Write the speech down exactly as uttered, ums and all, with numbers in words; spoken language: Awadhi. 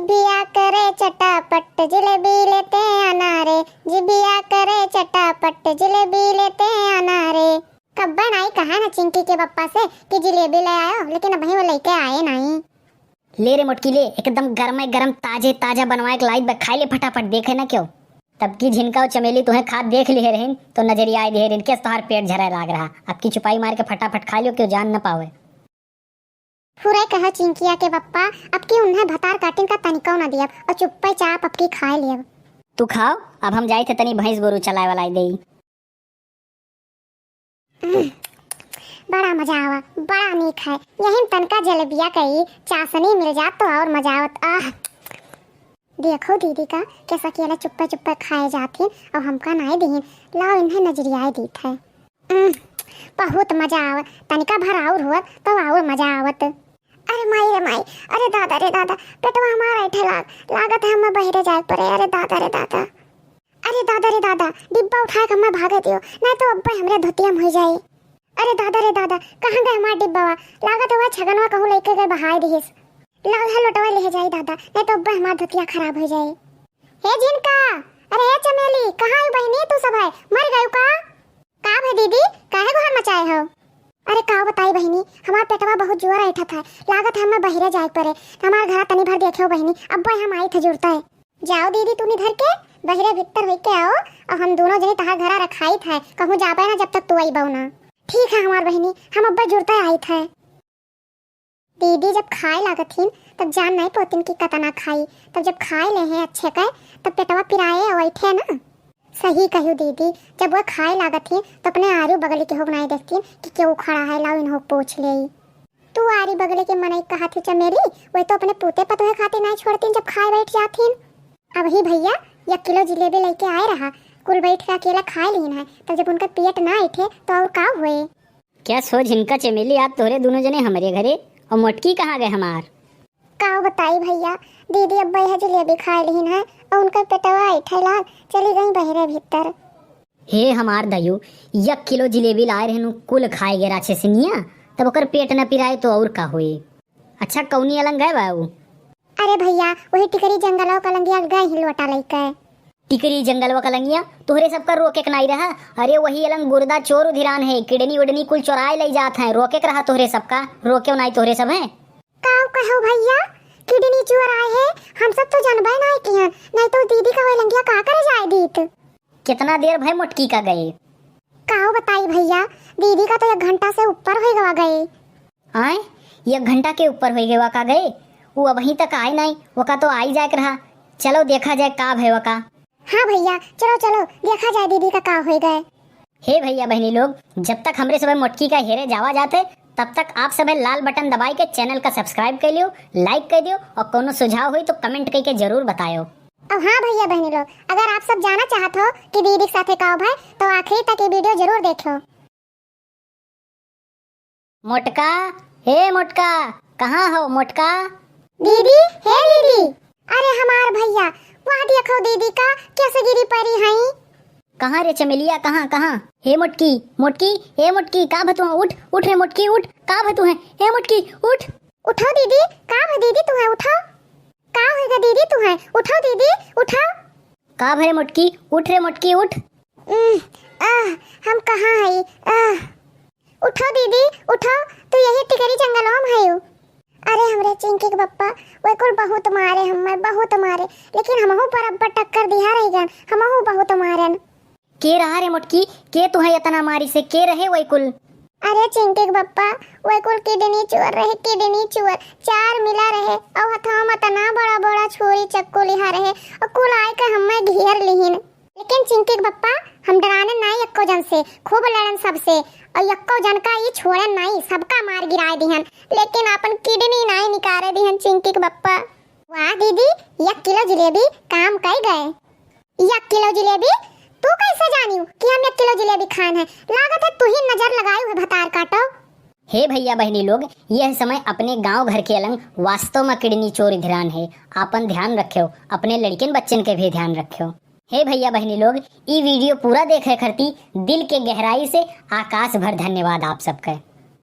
जिबिया करे चटापट, जिलेबी लेते आना रे, जिबिया करे चटापट, जिलेबी लेते आना रे। कब्बे नाई कहा ना चिंकी के पप्पा से कि जिलेबी ले आयो, लेकिन अबहीं वो लेके आए नाई। ले रे मोटकी ले, एकदम गरमे गरम ताजे ताजा बनवाए के लाइत बा, खाई ले फटाफट, देखे ना क्यों। तब की झिनका और चमेली तुहें खात देख लिहे रहिन, तो नजरिया आए दिहे रहिन, केस तोहार पेट झरे लाग रहा। अब की चुपाई मार के फटाफट खा लियो, क्यों जान न पावे। फुरे कहे चिंकिया के पप्पा, अब की उन्हें भतार काटिन का तनिको न दियब, और चुप्पे चाप अब की खाए लियब। तू खाओ, अब हम जाइत है तनी भैंस गोरू चलाए वाला देई। उम्म, बड़ा मजा आवा, बड़ा नीक है। यही में तनका जलेबिया कई चाशनी मिल जात तो और मजा आवत। आह, देखो दीदी का कैसा अकेला चुप्पे चुप्पे खाए जात हिन और हमका नाई दिहिन। लाओ इन्हें नजरियाए दीत है। उम्म, बहुत मजा आवत, तनिका भर और हुअत तो और मजा आवत। अरे माई रे माई, अरे दादा रे दादा, पेटवा हमार ऐठे लाग, लागत है हमें बहिरे जाए पड़े। अरे दादा रे दादा। अरे दादा रे दादा, डिब्बा उठाए के हमें भागे दियो, नहीं तो अब्बे हमरे धोतिया में हो जाई। अरे दादा रे दादा, कहाँ गए हमार डिब्बावा? लागत हुआ छगनवा कहूँ लेके गए बहाए दिहिस। लाओ है लोटवा ले जाई दादा, नहीं तो अब्बे हमार धोतिया खराब हो जाई। हे झिनका, अरे हे चमेली, कहाँ आई बहिनी तू सब है? मर गयू का? का भे दीदी, काहे गोहर मचाए हो? अरे का बताई बहिनी, हमार पेटवा बहुत जोर ऐठत है, लागत है हमें बहिरे जाए पड़े। हमार घरा तनी भर देखे हो बहिनी, अब्बे हम आई थे जुरता है। जाओ दीदी, तू निधर के बहिरे भीतर होई के आओ, और हम दोनों जनी तहार घरा रखाई थे, कहूँ जाबे ना जब तक तू आई बऊ ना। ठीक है हमार बहिनी, हम अब्बे जुरता आई थे। दीदी जब खाए लागत हिन, तब जान नहीं पोतिन कि कतना खाई। तब जब खाए ले हैं अच्छे के, तब पेटवा पिराए और ऐठे ना। सही कहू दीदी, जब वह खाए लागत हिन, तो अपने आरू बगली के होग नहीं देखतिन कि क्यों खड़ा है, लाओ इन्हों पूछ ले। तू आरी बगली के मनई कहत ही चमेली, वह तो अपने पूते पतोहे खातिर नहीं छोड़तिन जब खाए बैठ जाथिन। अब ही भैया एक किलो जिलेबी लेके आए रहा, कुल बैठ के अकेला खाए लीन है, तब जब उनका पेट ना ऐठे तो और का हुए? क्या सो झिनका चमेली, आज तोहरे दोनों जने हमरे घरे, और मोटकी कहाँ गए हमार? का बताई भैया, दीदी अब्बे है जिलेबी खाए लीन है और उनका पेटवा ऐठे लाग चली गई बहिरे भीतर। हे हमार दयू, एक किलो जिलेबी लाए रहनु, कुल खाए गए राक्षसिनिया, तब ओकर पेट न पिराए तो और का होए। अच्छा, कौनी अलंग गए बा ऊ? अरे भैया, वही टिकरी जंगलवा का लंगिया गए ही लोटा लेके। टिकरी जंगलवा का लंगिया, तोहरे सबका रोके के नाई रहा। अरे वही अलंग गुर्दा चोर उधिरान है, किडनी उडनी कुल चोराए ले जात हैं, रोके के रहा तोहरे सबका, रोके नाई तोहरे सब हैं। का कहो भैया, किडनी चोर आए है, हम सब तो जानबे नाई किहन, नहीं तो दीदी का वही लंगिया का करे जाए दीत। कितना देर भय मोटकी का गए? काओ बताई भैया, दीदी का तो एक घंटा से ऊपर हो गवा गए। आए, एक घंटा के ऊपर हो गवा का गए? वो अबहीं तक आए नाई, वका तो आई जाए के रहा। चलो देखा जाए का भय वका। हाँ भैया, चलो चलो देखा जाए दीदी का का हो गए। हे भैया बहनी लोग, जब तक हमरे सब मोटकी का हेरे जावा जाते, तब तक आप सब लाल बटन दबाई के चैनल का सब्सक्राइब कर लियो, लाइक कर दियो और कोनो सुझाव होई तो कमेंट करके जरूर बतायो। और हाँ भैया बहनी लोग, अगर आप सब जाना चाहत हो कि दीदी के साथे का भय, तो आखिरी तक ये वीडियो जरूर देखो। मोटका, हे मोटका, कहाँ हो मोटका? दीदी, हे दीदी। अरे हमार भैया, वहाँ देखो दीदी का कैसे गिरी पड़ी हैं। कहाँ रे चमेलिया, कहाँ, कहाँ? हे मोटकी, मोटकी, हे मोटकी, का भतुआ, उठ, उठ रे मोटकी, उठ, का भतुआ है? हे मोटकी, उठ। उठो दीदी, का भ दीदी तू है, उठो। का होइगा दीदी तू है? उठो दीदी, उठो। का भरे मोटकी? उठ रे मोटकी, उठ। उम, आह, हम कहाँ हई? आह। उठो दीदी, उठो, तू यही टिकरी जंगलवा में हयू। अरे हमरे चिंकी के पप्पा, वे कुल बहुत मारे हमें, बहुत मारे, लेकिन हमहू पर अब्बा टक्कर दिहा रही गन, हमहू बहुत मारन। के रहा रे मोटकी, के तुहे इतना मारी से, के रहे वही कुल? अरे चिंकी के पप्पा, वही कुल किडनी चोर रहे, किडनी चोर, चार मिला रहे, और हथवा में इतना बड़ा बड़ा छुरी चक्कू लिहा रहे, और कुल आए के हमें घेर लिहिन। लेकिन चिंकी के पप्पा, हम डराने नाई एक्को जन से, खूब लड़न सबसे, और एक्को जन का ई छोड़न नाई, सबका मार गिराए दिहन, लेकिन आपन किडनी नाई निकारे दिहन चिंकी के पप्पा। वाह दीदी, एक किलो जिलेबी काम कई गए। एक किलो जिलेबी? तू कैसे जानियो कि हम एक किलो जिलेबी खान है? लागत है तू ही नजर लगाई हुए भतार काटो। हे भैया बहनी लोग, यह समय अपने गांव घर के अलंग वास्तव में किडनी चोर धिरान है। आपन ध्यान रख्यो, अपने लड़किन बच्चन के भी ध्यान रख्यो। हे भैया बहनी लोग, ई वीडियो पूरा देखे खरती दिल के गहराई से आकाश भर धन्यवाद आप सबके।